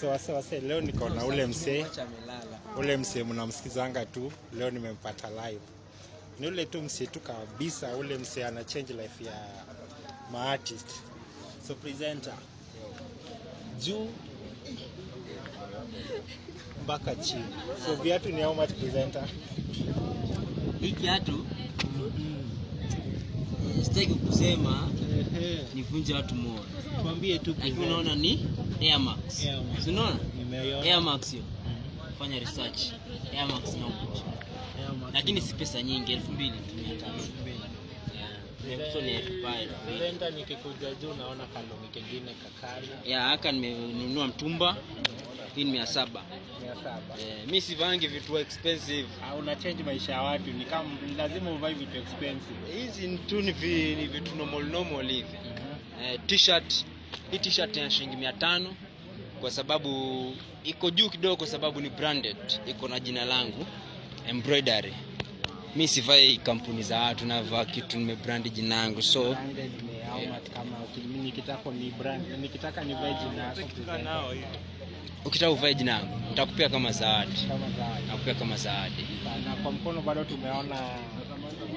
So wase wase, leo niko na ule msee, ule msee mnamsikizanga tu, leo nimempata live. Ni ule tu msee tu kabisa, ule msee ana change life ya maartist. So presenter, juu mpaka chini. So viatu ni how much, presenter? Hii kiatu sitaki kusema nivunje watu moyo, Tuambie tu. Lakini unaona ni Air Max. Air Max. Si unaona? Nimeiona. Air Max hiyo. Fanya research. Air Max ni how much? Air Max. Lakini si pesa nyingi, 2300. Yeah. So ni 5000. Presenter, nikikuja juu naona kalongi kengine kakali. Ya haka nimenunua mtumba. Hii ni 700. 700. Eh, mi sivangi vitu expensive. Ah, una change maisha ya watu, ni kama lazima uvae vitu expensive. Hizi tu ni vitu normal normal hivi. Eh, t-shirt, hii t-shirt ya shilingi 500 kwa sababu iko juu kidogo, kwa sababu ni branded, iko na jina langu embroidery. Mi sivai kampuni za watu, navaa kitu nimebrand jina langu, so Branded ni how much? Kama nikitaka ni brand, nikitaka nivae jina yako, presenter? Ukitaka uvae jina langu nitakupea kama zawadi. Kama zawadi. Nakupea kama zawadi. Na kwa mkono bado tumeona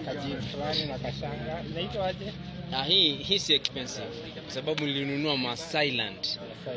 kajini fulani na kashanga. Inaitwa aje? Na hii si expensive kwa sababu nilinunua Masailand,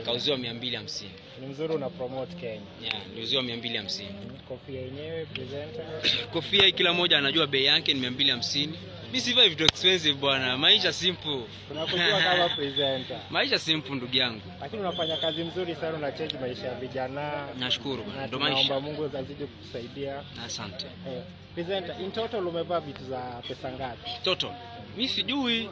kauziwa 250. Ni mzuri, una promote Kenya. Yeah, niliuziwa 250. Kofia yenyewe, presenter? Kofia hii kila mmoja anajua bei yake ni 250. Mi sivai vitu expensive bwana, maisha simple. Tunakujua kama presenter. Maisha simple, ndugu yangu. Lakini unafanya kazi mzuri sana, una change maisha ya vijana. Nashukuru bwana, Na ndo tunaomba maisha. Mungu azidi kukusaidia. Asante. Eh, presenter, in total umevaa vitu za pesa ngapi? Total. Mi sijui.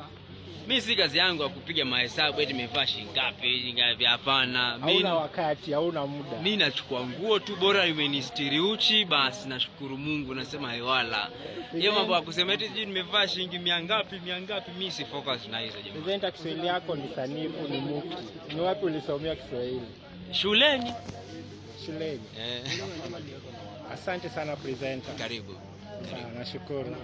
Mi si kazi yangu ya kupiga mahesabu eti nimevaa shilingi ngapi, shilingi ngapi, hapana. Mi Hauna wakati, hauna muda. Mi nachukua nguo tu, bora imenistiri uchi, basi nashukuru Mungu, nasema hewala. Hiyo mambo ya kusema eti sijui nimevaa shilingi mia ngapi, mia ngapi, mi si focus na hizo jamaa. Presenter, Kiswahili yako ni sanifu, ni mufti. Ni wapi ulisomea Kiswahili? Shuleni. Shuleni. Eh, Asante sana, presenter. Karibu. Sawa, nashukuru.